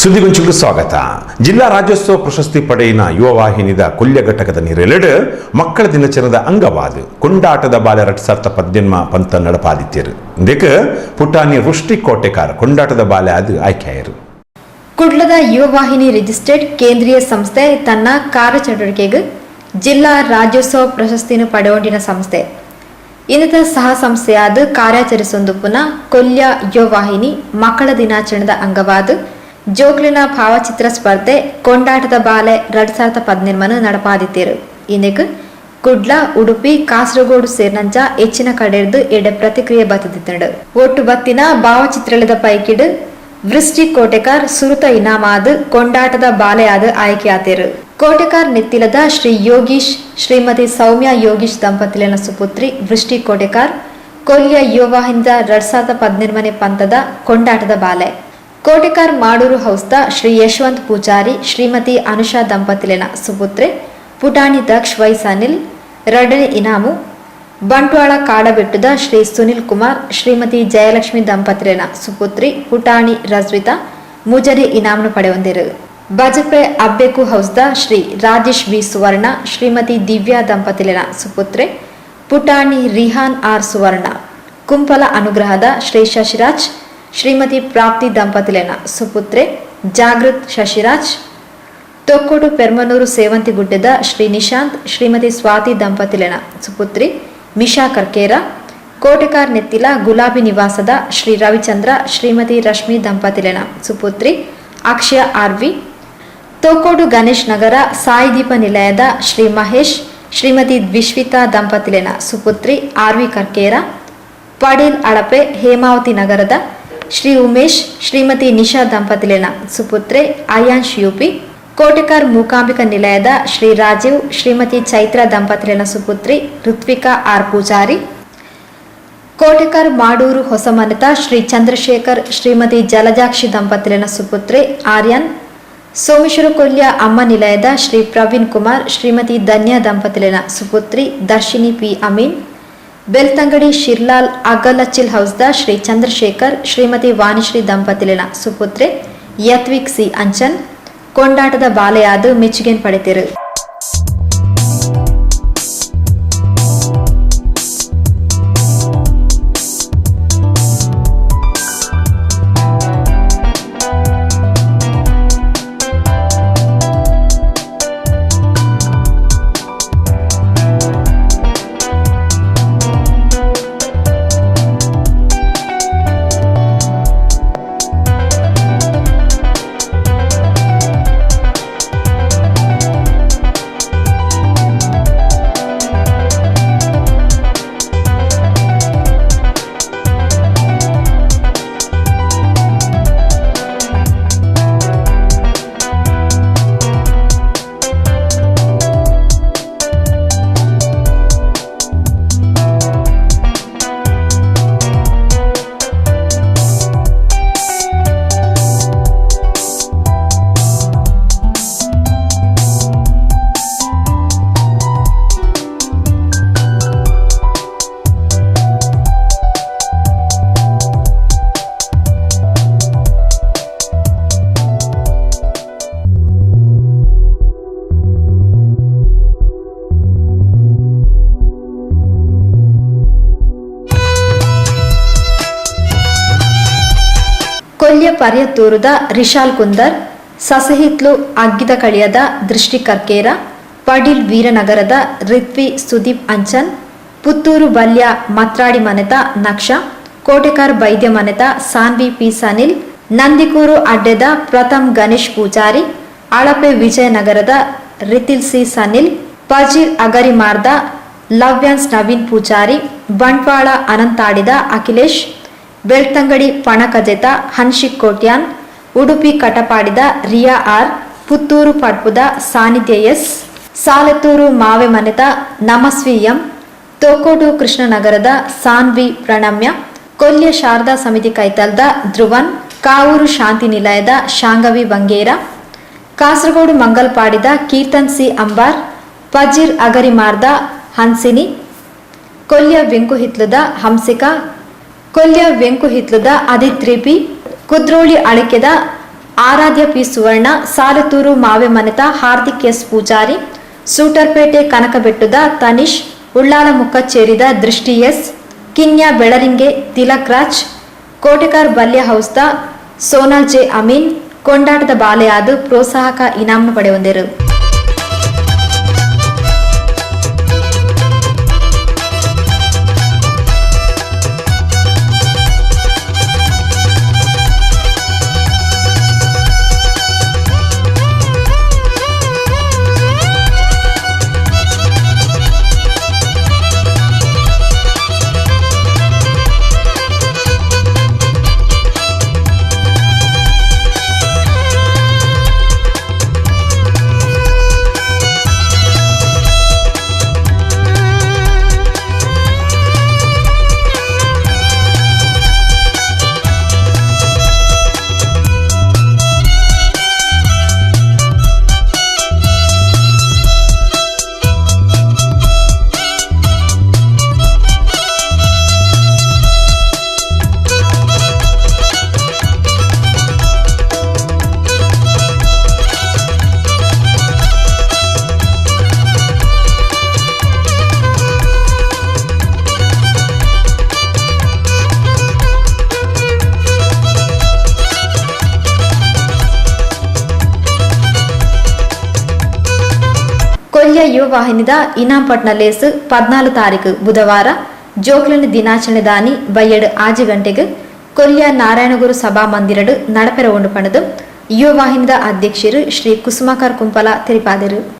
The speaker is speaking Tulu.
ಸುದ್ದಿಗೊಂಚಿಗೆ ಸ್ವಾಗತ. ಜಿಲ್ಲಾ ರಾಜ್ಯೋತ್ಸವ ಪ್ರಶಸ್ತಿ ಪಡೆಯಿನ ಯುವ ವಾಹಿನಿದ ಕೊಲ್ಯ ಘಟಕದ ನಿರೆಲೆಡು ಮಕ್ಕಳ ದಿನಾಚರಣೆದ ಅಂಗವಾದ ಕೊಂಡಾಟದ ಬಾಲೆ 2018 ಪಂತ ನಡಪಾದಿತ್ಯರು. ಇಂದಕ್ಕೆ ಪುಟಾಣಿ ವೃಷ್ಟಿ ಕೋಟೆಕಾರ ಕೊಂಡಾಟದ ಬಾಲೆ ಅದು ಆಯ್ಕೆಯಾಯರು. ಕುಡ್ಲದ ಯುವ ವಾಹಿನಿ ರಿಜಿಸ್ಟರ್ಡ್ ಕೇಂದ್ರೀಯ ಸಂಸ್ಥೆ ತನ್ನ ಕಾರ್ಯಚಟುವಟಿಕೆಗೆ ಜಿಲ್ಲಾ ರಾಜ್ಯೋತ್ಸವ ಪ್ರಶಸ್ತಿಯನ್ನು ಪಡೆಗೊಂಡಿನ ಸಂಸ್ಥೆ. ಇನ್ನಿತರ ಸಹ ಸಂಸ್ಥೆಯಾದ ಕಾರ್ಯಾಚರಿಸೊಂದು ಪುನಃ ಕೊಲ್ಯ ಯುವ ವಾಹಿನಿ ಮಕ್ಕಳ ದಿನಾಚರಣೆದ ಅಂಗವಾದ ಜೋಕ್ಲಿನ ಭಾವಚಿತ್ರ ಸ್ಪರ್ಧೆ ಕೊಂಡಾಟದ ಬಾಲೆ 2018 ನಡಪಾದಿತ್ತೇರು. ಇಂದಕ್ಕೆ ಕುಡ್ಲ, ಉಡುಪಿ, ಕಾಸರಗೋಡು ಸೇರಿನಂಚ ಹೆಚ್ಚಿನ ಕಡೆರ್ದು ಎಡೆ ಪ್ರತಿಕ್ರಿಯೆ ಬತ್ತದಿತ್ತಂಡು. ಒಟ್ಟು ಬತ್ತಿನ ಭಾವಚಿತ್ರಳದ ಪೈಕಿಡು ವೃಷ್ಟಿ ಕೋಟೆಕಾರ್ ಸುರುತ ಇನಾಮಾದ ಕೊಂಡಾಟದ ಬಾಲೆಯಾದ ಆಯ್ಕೆಯಾತೇರು. ಕೋಟೆಕಾರ್ ನೆತ್ತಿಲದ ಶ್ರೀ ಯೋಗೀಶ್ ಶ್ರೀಮತಿ ಸೌಮ್ಯ ಯೋಗೀಶ್ ದಂಪತಿಲಿನ ಸುಪುತ್ರಿ ವೃಷ್ಟಿ ಕೋಟೆಕಾರ್ ಕೊಲ್ಯ ಯುವವಾಹಿನಿದ 2018 ಪಂಥದ ಕೊಂಡಾಟದ ಬಾಲೆ. ಕೋಟೆಕಾರ್ ಮಾಡೂರು ಹೌಸ್ದ ಶ್ರೀ ಯಶವಂತ್ ಪೂಜಾರಿ ಶ್ರೀಮತಿ ಅನುಷಾ ದಂಪತಿಲಿನ ಸುಪುತ್ರೆ ಪುಟಾಣಿ ದಕ್ಷ್ ವೈ ಸನಿಲ್ ಎರಡನೇ ಇನಾಮು. ಬಂಟ್ವಾಳ ಕಾಡಬೆಟ್ಟದ ಶ್ರೀ ಸುನಿಲ್ ಕುಮಾರ್ ಶ್ರೀಮತಿ ಜಯಲಕ್ಷ್ಮಿ ದಂಪತಿಲಿನ ಸುಪುತ್ರಿ ಪುಟಾಣಿ ರಜ್ವಿತಾ ಮುಜರಿ ಇನಾಮನು ಪಡೆಯೊಂದಿರು. ಬಜಪೆ ಅಬ್ಬೆಕು ಹೌಸ್ದ ಶ್ರೀ ರಾಜೇಶ್ ಬಿ ಸುವರ್ಣ ಶ್ರೀಮತಿ ದಿವ್ಯಾ ದಂಪತಿಲಿನ ಸುಪುತ್ರೆ ಪುಟಾಣಿ ರಿಹಾನ್ ಆರ್ ಸುವರ್ಣ. ಕುಂಪಲ ಅನುಗ್ರಹದ ಶ್ರೀ ಶಶಿರಾಜ್ ಶ್ರೀಮತಿ ಪ್ರಾಪ್ತಿ ದಂಪತಿಲಿನ ಸುಪುತ್ರೆ ಜಾಗೃತ್ ಶಶಿರಾಜ್. ತೊಕ್ಕೋಡು ಪೆರ್ಮನೂರು ಸೇವಂತಿಗುಡ್ಡದ ಶ್ರೀ ನಿಶಾಂತ್ ಶ್ರೀಮತಿ ಸ್ವಾತಿ ದಂಪತಿಲಿನ ಸುಪುತ್ರಿ ಮಿಶಾ ಕರ್ಕೇರ. ಕೋಟೆಕಾರ್ ನೆತ್ತಿಲ ಗುಲಾಬಿ ನಿವಾಸದ ಶ್ರೀ ರವಿಚಂದ್ರ ಶ್ರೀಮತಿ ರಶ್ಮಿ ದಂಪತಿಲಿನ ಸುಪುತ್ರಿ ಅಕ್ಷಯ ಆರ್ವಿ. ತೋಕೋಡು ಗಣೇಶ್ ನಗರ ಸಾಯಿದೀಪ ನಿಲಯದ ಶ್ರೀ ಮಹೇಶ್ ಶ್ರೀಮತಿ ವಿಶ್ವಿತಾ ದಂಪತಿಲಿನ ಸುಪುತ್ರಿ ಆರ್ವಿ ಕರ್ಕೇರ. ಪಡೀಲ್ ಅಳಪೆ ಹೇಮಾವತಿ ನಗರದ ಶ್ರೀ ಉಮೇಶ್ ಶ್ರೀಮತಿ ನಿಶಾ ದಂಪತಿಲಿನ ಸುಪುತ್ರೆ ಅಯಾಂಶ್ ಯುಪಿ. ಕೋಟೆಕಾರ್ ಮೂಕಾಂಬಿಕ ನಿಲಯದ ಶ್ರೀ ರಾಜೀವ್ ಶ್ರೀಮತಿ ಚೈತ್ರ ದಂಪತಿಲಿನ ಸುಪುತ್ರಿ ಋತ್ವಿಕಾ ಆರ್ ಪೂಜಾರಿ. ಕೋಟೆಕಾರ್ ಮಾಡೂರು ಹೊಸಮನೆತ ಶ್ರೀ ಚಂದ್ರಶೇಖರ್ ಶ್ರೀಮತಿ ಜಲಜಾಕ್ಷಿ ದಂಪತಿಲಿನ ಸುಪುತ್ರಿ ಆರ್ಯನ್. ಸೋಮೇಶ್ವರ ಕೊಲ್ಯ ಅಮ್ಮ ನಿಲಯದ ಶ್ರೀ ಪ್ರವೀಣ್ ಕುಮಾರ್ ಶ್ರೀಮತಿ ಧನ್ಯ ದಂಪತಿಲಿನ ಸುಪುತ್ರಿ ದರ್ಶಿನಿ ಪಿ ಅಮೀನ್. ಬೆಲ್ತಂಗಡಿ ಶಿರ್ಲಾಲ್ ಅಗ್ಗಲಚ್ಚಿಲ್ ಹೌಸ್ದ ಶ್ರೀ ಚಂದ್ರಶೇಖರ್ ಶ್ರೀಮತಿ ವಾಣಿಶ್ರೀ ದಂಪತಿಲಿನ ಸುಪುತ್ರೆ ಯತ್ವಿಕ್ ಸಿ ಅಂಚನ್ ಕೊಂಡಾಟದ ಬಾಲೆಯಾದ ಮೆಚ್ಚುಗೆನ್ ಪಡೆತಿರು. ಕೊಲ್ಯ ಪರ್ಯತೂರುದ ರಿಶಾಲ್ ಕುಂದರ್, ಸಸಹಿತ್ಲು ಅಗ್ಗಿದ ಕಳಿಯದ ದೃಷ್ಟಿ ಕರ್ಕೇರ, ಪಡೀಲ್ ವೀರನಗರದ ರಿತ್ವಿ ಸುದೀಪ್ ಅಂಚನ್, ಪುತ್ತೂರು ಬಲ್ಯ ಮತ್ರಾಡಿ ಮನೆತ ನಕ್ಷ, ಕೋಟೆಕಾರ್ ಬೈದ್ಯ ಮನೆತ ಸಾನ್ವಿ ಪಿ ಸನಿಲ್, ನಂದಿಕೂರು ಅಡ್ಡೆದ ಪ್ರಥಮ್ ಗಣೇಶ್ ಪೂಜಾರಿ, ಅಳಪೆ ವಿಜಯನಗರದ ರಿತಿಲ್ ಸಿ ಸನಿಲ್, ಪಜೀರ್ ಅಗರಿಮಾರ್ದ ಲವ್ಯಾನ್ಸ್ ನವೀನ್ ಪೂಜಾರಿ, ಬಂಟ್ವಾಳ ಅನಂತಾಡಿದ ಅಖಿಲೇಶ್, ಬೆಳ್ತಂಗಡಿ ಪಣಕಜೆತ ಹನ್ಶಿಕ್ ಕೋಟ್ಯಾನ್, ಉಡುಪಿ ಕಟಪಾಡಿದ ರಿಯಾ ಆರ್, ಪುತ್ತೂರು ಪಡ್ಪುದ ಸಾನ್ನಿಧ್ಯ ಎಸ್, ಸಾಲತೂರು ಮಾವೆ ಮನೆತ ನಮಸ್ವಿ ಎಂ, ತೋಕೋಡು ಕೃಷ್ಣನಗರದ ಸಾನ್ವಿ ಪ್ರಣಮ್ಯ, ಕೊಲ್ಯ ಶಾರದಾ ಸಮಿತಿ ಕೈತಲ್ದ ಧ್ರುವನ್, ಕಾವೂರು ಶಾಂತಿ ನಿಲಯದ ಶಾಂಗವಿ ಬಂಗೇರ, ಕಾಸರಗೋಡು ಮಂಗಲ್ಪಾಡಿದ ಕೀರ್ತನ್ ಸಿ ಅಂಬಾರ್, ಪಜೀರ್ ಅಗರಿಮಾರ್ದ ಹನ್ಸಿನಿ, ಕೊಲ್ಯ ವೆಂಕುಹಿತ್ಲದ ಹಂಸಿಕಾ, ಕೊಲ್ಯ ವೆಂಕುಹಿತ್ಲದ ಅದಿತ್ರಿಪಿ, ಕುದ್ರೋಳಿ ಅಳಕೆದ ಆರಾಧ್ಯ ಪಿ ಸುವರ್ಣ, ಸಾಲತೂರು ಮಾವೆ ಮನೆತ ಹಾರ್ದಿಕ್ ಎಸ್ ಪೂಜಾರಿ, ಸೂಟರ್ಪೇಟೆ ಕನಕಬೆಟ್ಟುದ ತನಿಷ್, ಉಳ್ಳಾಲ ಮುಕ್ಕಚೇರಿದ ದೃಷ್ಟಿ ಎಸ್, ಕಿನ್ಯಾ ಬೆಳರಿಂಗೆ ತಿಲಕ್ ರಾಜ್, ಕೋಟೆಕಾರ್ ಬಲ್ಯ ಹೌಸ್ದ ಸೋನಾಲ್ ಜೆ ಅಮೀನ್ ಕೊಂಡಾಟದ ಬಾಲೆಯಾದ ಪ್ರೋತ್ಸಾಹಕ ಇನಾಮ ಪಡೆಯೊಂದಿರು. ಕೊಲ್ಯ ಯುವ ವಾಹಿನಿದ ಇನಾಂಪಟ್ನ ಲೇಸ್ 14 ತಾರೀಕು ಬುಧವಾರ ಜೋಕ್ಲನ ದಿನಾಚರಣೆ ದಾನಿ ಬಯ್ಯಡು 6 ಗಂಟೆಗೆ ಕೊಲ್ಯ ನಾರಾಯಣಗುರು ಸಭಾ ಮಂದಿರಡು ನಡಪೆರ ಉಂಡು ಪಣದು ಯುವ ವಾಹಿನಿದ ಅಧ್ಯಕ್ಷರು ಶ್ರೀ ಕುಸುಮಾಕರ್ ಕುಂಪಲ ತೆರಿಪಾದರು.